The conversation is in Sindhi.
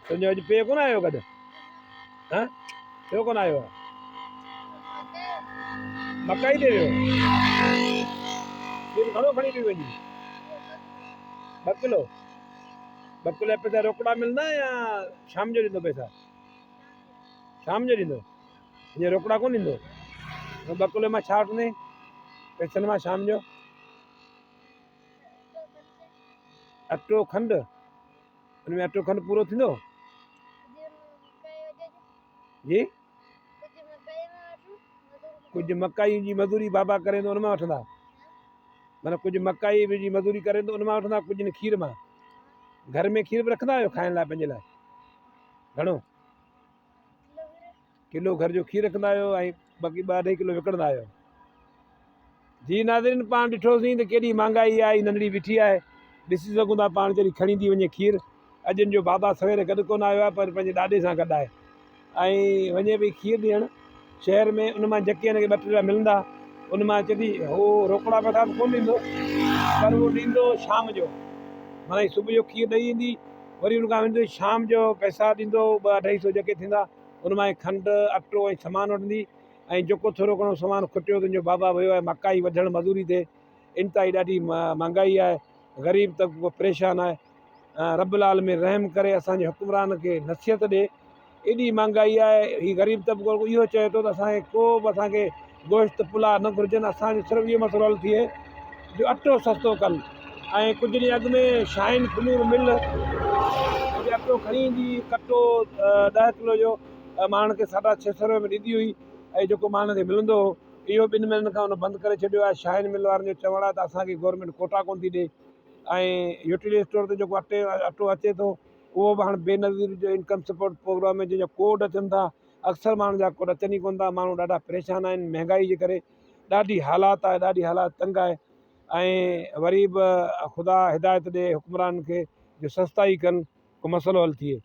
تنهنجو اڄ پيء ڪونه آيو گڏ؟ ها ڇو ڪونه آيو آهي؟ مڪائي تي ويو. کير گهڻو کڻي پئي وڃي؟ ٻه ڪلو. ٻه ڪلو جا پئسا روڪڙا ملندا يا شام جو ڏيندو پئسا؟ شام جو ڏيندو. هينئر روڪڙا ڪونه ڏيندو. ٻه ڪلو مان ڇا وٺندين پئسن مان شام جو؟ اٽو کنڊ. ان ۾ اٽو کنڊ پورو ٿيندو؟ جي ڪجهه مڪائي جي مزوري بابا ڪري ٿو ان مان وٺندا معنيٰ ڪجهه مڪائي جي مزوري ڪري ٿو ان مان وٺندا ڪجهه کير مان گهر ۾ کير به رکندا آهيو کائڻ لاء پنهنجي لاء گهڻو ڪلو گهر جو کير رکندا آهيو ۽ باقي ٻه اڍائي ڪلو وڪڻندا آهيو. جي ناظرين پاڻ ڏٺوسين ته ڪيڏي مھانگائي آهي ننڍڙي بيٺي آهي ڏسي سگهون ٿا پاڻ چري کڻي ٿي وڃي کير اڄ ان جو بابا سوير گڏ ڪونه آيو آهي پر پنهنجي ڏاڏي سان گڏ آهي ۽ وڃي پئي کير ڏيڻ شهر ۾ ان مان جيڪي هن کي ٻه ٽي رپيا ملندا ان مان چئي ٿي هو روڪڙا پئسا به ڪونه ڏيندو پر اهو ڏيندو شام جو معنيٰ صبح جو کير ڏئي ايندي وري ان کان ويندي شام جو پئسا ڏيندو ٻه اڍائي سو جيڪي ٿيندا ان مان کنڊ اٽو ۽ سامان وٺندي ۽ جيڪو ٿورو گهڻو سامان کٽيو تنهنجو بابا ويو آهي مڪائي وڍڻ مزوري تي انتهائي ڏاڍي مهانگائي آهي غريب طبقو پريشان آهي رب العالمين رحم ڪري اسان جي حڪمران کي نصيحت ڏي ايڏي مهانگائي آهي هي غريب طبقو اهو چئي ٿو ته اسان کي ڪو به اسان کي گوشت پلاء نه گهرجن اسان جو صرف اهو مسئلو حل ٿئي جو اٽو سستو ڪن ۽ ڪجهه ڏينهن اڳ ۾ شاهين فلور مل اٽو کڻي ايندي هئي ڪٽو ڏهه ڪلو جو ماڻهن کي ساڍا ڇهه سو روپئي ۾ ڏيندي هئي ۽ جيڪو ماڻهن کي ملندو هو اهو ٻن مهينن کان ان بند ڪري ڇڏيو آهي شاهين مل وارن جو چوڻ آهي ته اسان کي گورنمينٽ ڪوٽا ڪونه ٿي ڏي ۽ يوٽيلٽي اسٽور تي جيڪو اٽي اٽو اچي ٿو اهو به هاڻ بينظير جو انڪم سپورٽ پروگرام ۾ جنهن جا ڪوڊ اچن ٿا اڪثر ماڻهن جا ڪوڊ اچن ئي ڪونه ٿا ماڻهو ڏاڍا پريشان آهن مهنگائي جي ڪري ڏاڍي حالات آهي ڏاڍي حالات تنگ آهي ۽ وري به خدا هدايت ڏي حڪمرانن کي جو سستائي ڪن ڪو مسئلو حل ٿئي.